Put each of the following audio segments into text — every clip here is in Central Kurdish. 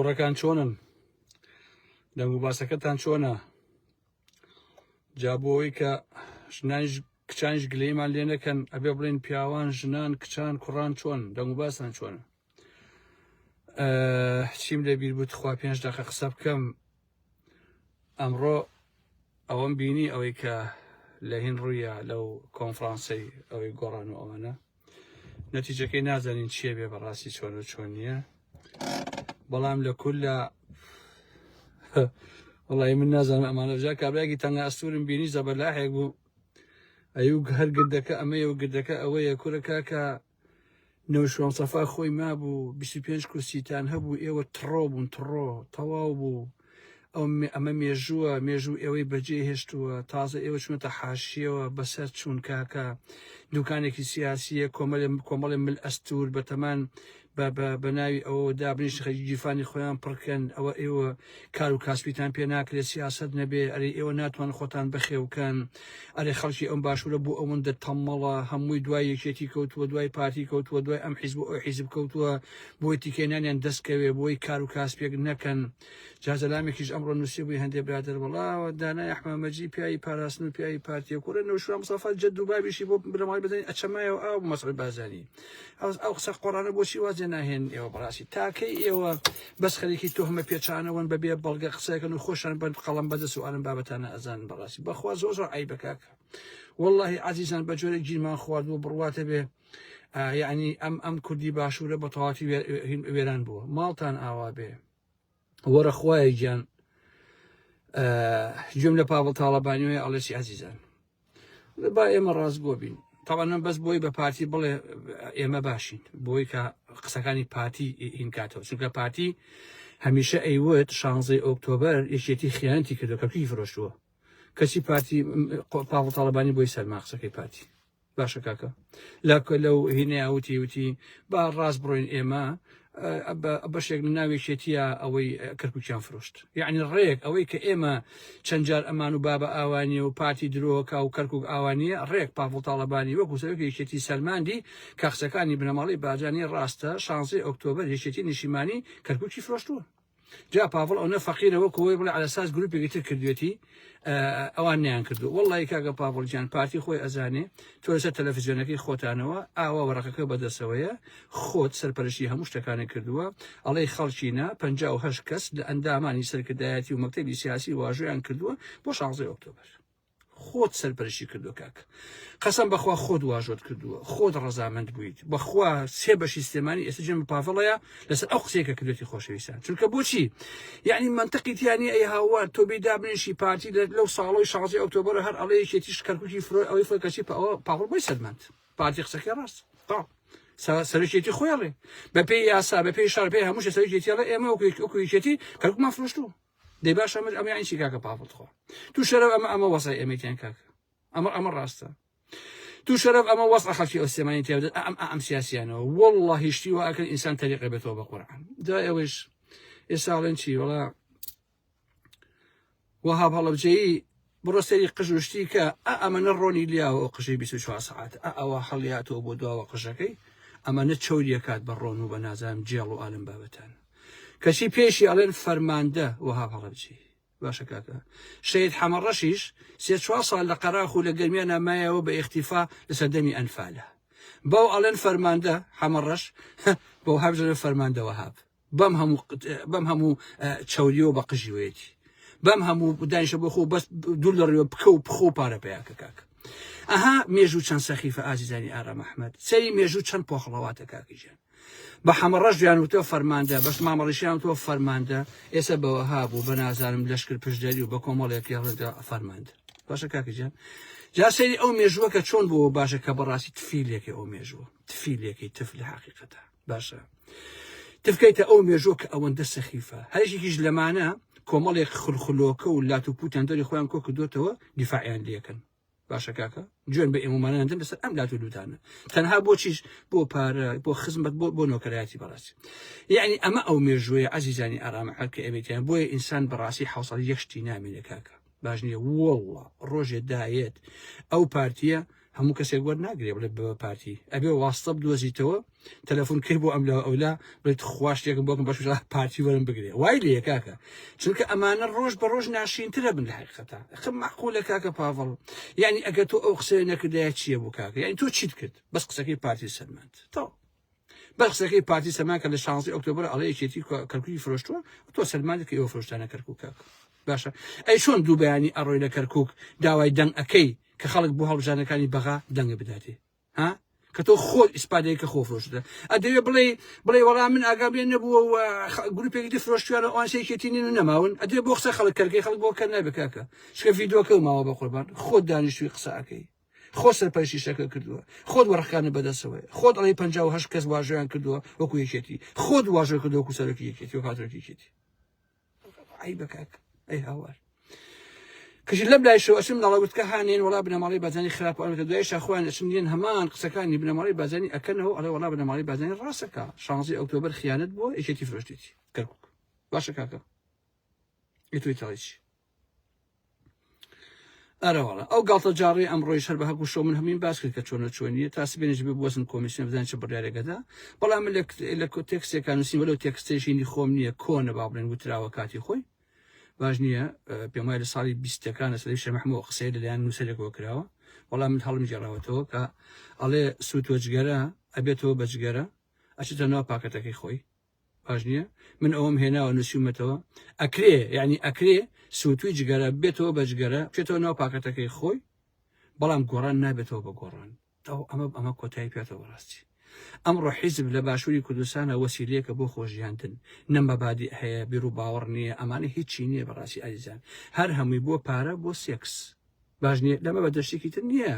کوڕەکان چۆنن؟ دەنگ و باسەکەتان چۆنە؟ جا بۆ ئەوەی کە ژنانیش کچانیش گلەیمان لێ نەکەن ئەبێ بڵێن پیاوان ژنان کچان کوڕان چۆن دەنگ و باسان چۆنە؟ چیم لە بیر بوو تخوا پێنج دەقە قسە بکەم ئەمڕۆ ئەوەم بینی ئەوەی کە لە هین ڕوویە لەو کۆنفرانسەی ئەوەی گۆڕان و ئەوانە نەتیجەکەی نازانین چییە بێ بەڕاستی چۆن و چۆن نییە بەڵام لە کول لە وڵی من نازانم ئەمانە جا کابراکی تەنگە ئەستورم بینی زەبەلاحێک بوو ئەیو هەر گردەکە ئەمەیە و گردەکە ئەوەیە کورە کاکە نەوشیروان مستەفا خۆی مابوو 25 کورسیتان هەبوو ئێوە تڕۆ بوون تڕۆ تەواو بوو ئەو ئەمە مێژووە مێژوو ئێوەی بەجێ هێشتووە تازە ئێوە چونەتە حاشیەوە بەسەر چوون کاکە دوکانێکی سیاسیە کۆمەڵێ کۆمەڵێ مل ئەستور بەتەمان بە ناوی ئەوە دابنیش خەریکی گیرفانی خۆیان پڕکەن ئەوە ئێوە کار و کاسپیتان پێ ناکرێت سیاسەت نەبێ ئەرێ ئێوە ناتوان خۆتان بەخێوکەن ئەرێ خەڵکی ئەم باشوورە بۆ ئەوەندە تەمەڵە هەمووی دوای یەکێتی کەوتووە دوای پارتی کەوتووە دوای ئەم حیزب و ئەو حیزب کەوتووە بۆی تیکێنانیان دەستکەوێ بۆی کار و کاسپێک نەکەن جا زەلامێکیش ئەمڕۆ نووسیبووی هەندێ برادەر وەڵا دانای ئەحمە مەجی پیاوی پاراستن و پیاوی پارتیە کوڕە نەوشیروان مستەفا جەد و بابیشی بۆ بنەماڵەی بەزانی ئەچەمایەوە ئاو مەسعود بارزانی ئەو ئەو قسە قۆڕانە بۆچی وازێ ناهێن ئێوە بەڕاستی تاکەی ئێوە بەس خەریکی تۆهمە پێچانەوەن بەبێ بەڵگە قسەکەن و خۆشان بەند قەڵەم بەدەست و ئالم بابەتانە ئەزانن بەڕاستی بەخوا زۆر زۆر عەیبە کاکە واللهی عەزیزان بە جۆرێک گیرمان خواردووە بڕواتە بێ یعنی ئەم ئەم کوردی باشوورە بە تەواتی وێران بووە ماڵتان ئاوا بێ وەرە خوایە گیان گوێم لە پاڤڵ تاڵەبانیەوەی ئەڵێسی عەزیزان با ئێمە ڕاستگۆ بین تاوانم بەس بۆی بە پارتی بڵێ ئێمە باشین بۆی کە قسەکانی پارتی هینکاتەوە چونکە پارتی هەمیشە ئەیوت شانزەی ئۆکتۆبەر یەکێتی خیانەتی کردو کەرکوکی فرۆشتووە کەچی پارتی پاڤڵ تاڵەبانی بۆی سەرما قسەکەی پارتی باشە کاکە لە لەو هینەیە وتی وتی با ڕاست بڕۆین ئێمە بەشێک لە ناوێکێتیە ئەوەی کەرکوکیان فرۆشت یعنی ڕێک ئەوەی کە ئێمە چەند جار ئەمان و بابە ئاوانیە و پارتی درۆکە و کەرکک ئاوانیە ڕێک پاڤڵ تاڵەبانی وەکو سەرۆکی یەکێتی سەلماندی کە قسەکانی بنەماڵەی باجانی ڕاستە شانزەی ئۆکتۆبەر یەکێتی نیشیمانی کەرکوکی فرۆشتووە جا پاڤڵ ئەونە فەقیرە وەکو ئەوەی بڵێ عەلەساس گروپێکی تر کردوێتی ئەوان نیان کردو وەڵی کاکە پاڤڵ گیان پارتی خۆی ئەزانێ تۆ لەسەر تەلەفزیۆنەکەی خۆتانەوە ئاوا وەرەقەکە بەدەسەوەیە خۆت سەرپەرشتی هەموو شتەکانە کردووە ئەڵێ خەڵکینە 58 کەس لە ئەندامانی سەرکردایەتی و مەکتەبی سیاسی واژۆیان کردووە بۆ 16 ئۆکتۆبەر خۆت سەرپەرشتی کردووە کاک قەسەم بەخوا خۆت واژۆت کردووە خۆت ڕەزامەند بوویت بەخوا سێ بەشی سلێمانی ئێستا جێم پاڤڵەیە لەسەر ئەو قسەیە کە کردێتی خۆشەویستان چونکە بۆچی یعنی منطقی تیانی ئەی هاوار تۆ بێ دابنیشی پارتی لەو ساڵۆی 16 ئۆکتۆبەر هەر ئەڵێ یەکێتیش کەرکوکی فرۆ ئەوەی فرۆ کەچی پاڤڵ بۆی سەلماند پارتی قسەکەی ڕاست تەواو سەرۆکێتی خۆی ئەڵێ بەپێی یاسا بەپێی شار پێی هەموو شتێ سەرۆکێتی ئەڵێ ئێمە وەکو یەکێتی کەرکوکمان فرۆشتووە دەی باشە ئەمە ئەمە یانی چی کاکە پاڤڵ تخوا تو شەرەف ئەمە ئەمە وەزعی ئێمەیتیان کاکە ئەمە ئەمە ڕاستە تو شەرەف ئەمە وەزع خەڵکی ئەو سلێمانی تێ بدەن ئەم ئەم سیاسیانەوە واللهی شتی وا ئەکەن ئینسان تەریقە بێتەوە بە قورعان جا ئێوەیش ئێستا ئەڵێن چی وەڵا وەهاب هەڵەبجەیی بڕۆ سەری قژ و شتی کە ئە ئەمەنە ڕۆنی لیاوە ئەو قژەی 24 سەعات ئە ئەوە هەڵیاتەوە بۆ دواوە قژەکەی ئەمەنە چەوریەکات بە ڕۆن و بە نازانم جێڵ و ئالم بابەتان کەچی پێشی ئەڵێن فەرماندە وەهاب هەڵەبجەیی باشە کاکە شەهید حەمەڕەشیش سێ چوار ساڵ لە قەراخ و لە گەرمیانە مایەوە بە ئیختیفا لە سەردەمی ئەنفالە بەو ئەڵێن فەرماندە حەمەڕەش بەو هەبژەرە فەرماندە وەهاب بەم هەموو بەم هەموو چەوریەوە بە قژیوەیەتی بەم هەموو دانیشە بۆ خۆ بەس دوور لە ڕێوە بکە و بخۆ پارە پیاکە کاک ئەها مێژوو چەند سەخیفە ئازیزانی ئارام ئەحمەد سەری مێژوو چەند پۆخڵەواتە کاکی گیان بە حەمەڕەش یان وتوە فەرماندە بەس مامەڕیشیان وتوە فەرماندە ئێستا بەوەها بوو بە نازانم لەشکر پشدەری و بە کۆمەڵێک یاڵێندا فەرماندە باشە کاکی گیان جا سەیری ئەو مێژووە کە چۆن بووە باشە کە بەڕاستی تفیلێکی ئەو مێژووە تفیلێکی تف لە حەقیقەتە باشە تفکەیتە ئەو مێژووە کە ئەوەندە سەخیفە هەرێکیش لەمانە کۆمەڵێک خلخلۆکە و لات و پوتیان دەری خۆیان کۆ کردوێتەوە دیفاعیان لەکەن باشە کاکە جوێن بە ئێمەمانە دەن لەسەر ئەم لات و لوتانە تەنها بۆ چیش بۆ پارە بۆ خزمەت بۆ بۆ نۆکەرایەتی بەڕاستی یعنی ئەمە ئەو مێژوویە عەزیزانی ئارامە هەر کە ئێمەتیان بۆیە ئینسان بەڕاستی حوسەڵی یەک شتی نامێنێ کاکە باش نییە والله ڕۆژێ دایێت ئەو پارتیە. هەموو کەسێک وەرناگرێ بڵێ بە پارتی ئەبێ واستە بدۆزیتەوە تەلەفۆن کەی بۆ ئەم لە ئەولا بڵێت خوا شتێکم بۆکم بەش پارتی وەرم بگرێ وای لێ کاکە چونکە ئەمانە ڕۆژ بە ڕۆژ ناشرینترە بن لە حقیقەتە خە معقولە کاکە پاڤڵ یعنی ئەگەر تۆ ئەو قسەیە نەکردایە چییە بوو کاکە یعنی تۆ چیت کرد بەس قسەکەی پارتی سەلماند تۆ بەس قسەکەی پارتی سەلمان کە لە 16 ئۆکتۆبەر ئەڵێ یەکێتی کەرکوکی فرۆشتووە تۆ سەلماند کە ئێوە فرۆشتانە کەرکوک کاکە باشە ئەی چۆن دوو بەیانی ئەڕۆی لە کەرکوک داوای دەنگ ئەکەی کە خەڵک بۆ هەڵبژاردنەکانی بەغا دەنگە بداتێ ها کە تۆ خۆت ئیسپادەی کە خۆ فرۆشتە ئەدەوێ بڵێ بڵێ وەڵا من ئاگام لێ نەبووە و گروپێکی دی فرۆشتیانە ئەوان یەکێتی نین و نەماون ئەدێ بۆ قسە خەڵک کەرکەی خەڵک بۆ کەر نابێ کاکە چکە ڤیدیۆکە ماوە بە قوربان خۆت دانیشتوی قسە ئەکەی خۆ سەرپەرشتی شتەکە کردووە خۆت وەرەقەکانت بەدەستەوەیە خۆت ئەڵێی 58 کەس واژۆیان کردووە وەکو یەکێتی خۆت واژۆ کردووە وەکو سەرۆکی یەکێتی و هاوسەرۆکی یەکێتی عیبە کاک ئەی هاوار کەشی لەم لایشەوە ئەچم ناڵەوتکە هانێن وڵا بنەماڵەی بازانی خراپ ئەڵێ دوای شاخوان ئەچم دێن هەمان قسەکانی بنەماڵەی بازانی ئەکەنەوە ئەڵێ وڵا بنەماڵەی بازانی ڕاستەکە شانزی ئۆکتۆبەر خیانەت بووە یەکێتی فرۆشتێتی کەرکوک باشە کاکە ئێ تۆی تاڵی چی ئەرەوەڵا ئەو گاڵتە جاڕی ئەمڕۆیش هەر بە هەق و شۆ من هەموویم باس کرد کە چۆنە چۆنیە تا سبێنیش بێ بوەستن کۆمیسیۆن بزانین چ بڕیارێکەدا بەڵام من لە تێکستێکا نووسین وەلو تێکستێشینی خۆم نییە کۆنە با بڵێن وتراوە کاتی خۆی باش نییە پێم وایە لە ساڵی بیستەکان لە سەری شەمەحمەوە قسەی لەلایەن نووسەرێکەوە کراوە بەڵام من هەڵم گێڕاوەتەوە کە ئەڵێ سووتوە جگەرە ئەبێتەوە بە جگەرە ئەچێتە ناو پاکەتەکەی خۆی باش نییە من ئەوەم هێناوە نووسیومەتەوە ئەکرێ یعنی ئەکرێ سووتوی جگەرە بێتەوە بە جگەرە بچێتەوە ناو پاکەتەکەی خۆی بەڵام گۆڕان نابێتەوە بە گۆڕان ئەو ئەمە ئەمە کۆتایی پێێتەوە بەڕاستی ئەمڕۆ حیزب لە باشووری کوردستانە وەسیلەیەکە بۆ خۆژیاندن نە مەبادی هەیە بیر و باوەڕ نییە ئەمانە هیچی نییە بەڕاستی ئازیزان هەر هەمووی بۆ پارە بۆ سێکس باش نییە لەمە بە دەشتێکی تر نییە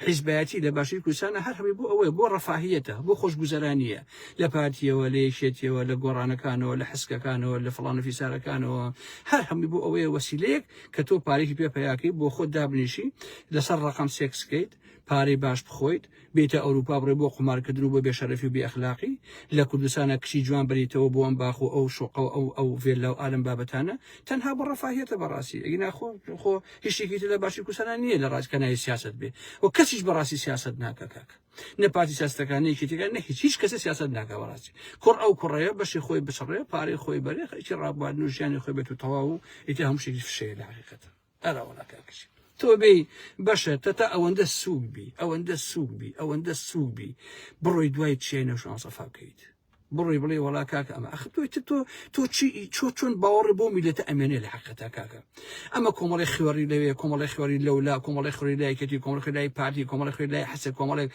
حیزبایەتی لە باشووری کوردستانە هەر هەمووی بۆ ئەوەیە بۆ ڕەفاهیەتە بۆ خۆشگوزەرانیە لە پارتیەوە لە یەکێتیەوە لە گۆڕانەکانەوە لە حسکەکانەوە لە فڵان و فیسارەکانەوە هەر هەمووی بۆ ئەوەیە وەسیلەیەک کە تۆ پارێکی پێ پیاکەی بۆ خۆت دابنیشی لەسەر ڕقم سێکسکەیت پارەی باش بخۆیت بێیتە ئەوروپا بڕۆی بۆ قومارکردن و بۆ بێشەرەفی و بێ ئەخلاقی، لە کوردستانا کچی جوان بەریتەوە بۆ ئەم باخ و ئەو شوقە و ئەو ئەو ڤێللا و ئالەم بابەتانە تەنها بۆ ڕەفاهیەتە بەڕاستی ئەگینا خۆ خۆ هیچ شتێکی تر لە باشی کوردستانا نییە لە ڕاست کە ناوی سیاسەت بێ و کەسیش بەڕاستی سیاسەت ناکا کاک نە پارتی سیاسەتەکان نە یەکێتیەکان نە هیچ هیچ کەسێ سیاسەت ناکا بەڕاستی کوڕ ئەو کوڕەیە بەشی خۆی بچڕێ پارەی خۆی بەرێ خەریکی ڕابواردن و ژیانی خۆی بێت و تەواو و ئیتر هەموو شتێکی فشەیە لە حەقیقەتە. ئەرا وەڵا کاکە ژیر تۆ بێی بەشە تەتا ئەوەندە سووک بی ئەوەندە سووک بی ئەوەندە سووک بی بڕۆی دوای چیای نەوشیروان سەفا بکەیت بڕۆی بڵێ وەڵا کاکە ئەمە ئەخ تۆ تۆ تۆ چی چۆ چۆن باوەڕ بۆ میلەتە ئەمێنێ لە حقیقەتا کاکە ئەمە کۆمەڵی خوێڕی لەوێ کۆمەڵی خوێڕی لەولا کۆمەڵی خوێڕی لای یەکێتی کۆمەڵی خوێڕی لای پارتی کۆمەڵی خوێڕی لای حسێ کۆمەڵێک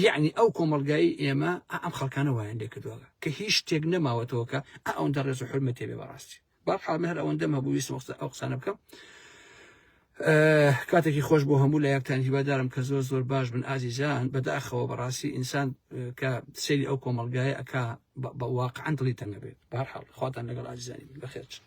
یعنی ئەو کۆمەڵگای ئێمە ئەم خەڵکانە وایان لێ کردووە کە هیچ شتێک نەماوەتەوە کە ئەوەندە ڕێز و حورمەتێ بێ بەڕاستی بەرحاڵ من هەر ئەوەندەم هەبوو ویستم ئەو قسانە بکەم کاتێکی خۆش بۆ هەموو لایەکتان هیوادارم کە زۆر زۆر باش بن ئازیزان بەداخەوە بەڕاستی ئینسان کە سەیری ئەو کۆمەڵگایە ئەک بە واقعا دڵی تەنگە بێت بەرحاڵ خواتان لەگەڵ ئازیزانی بەخێرچن.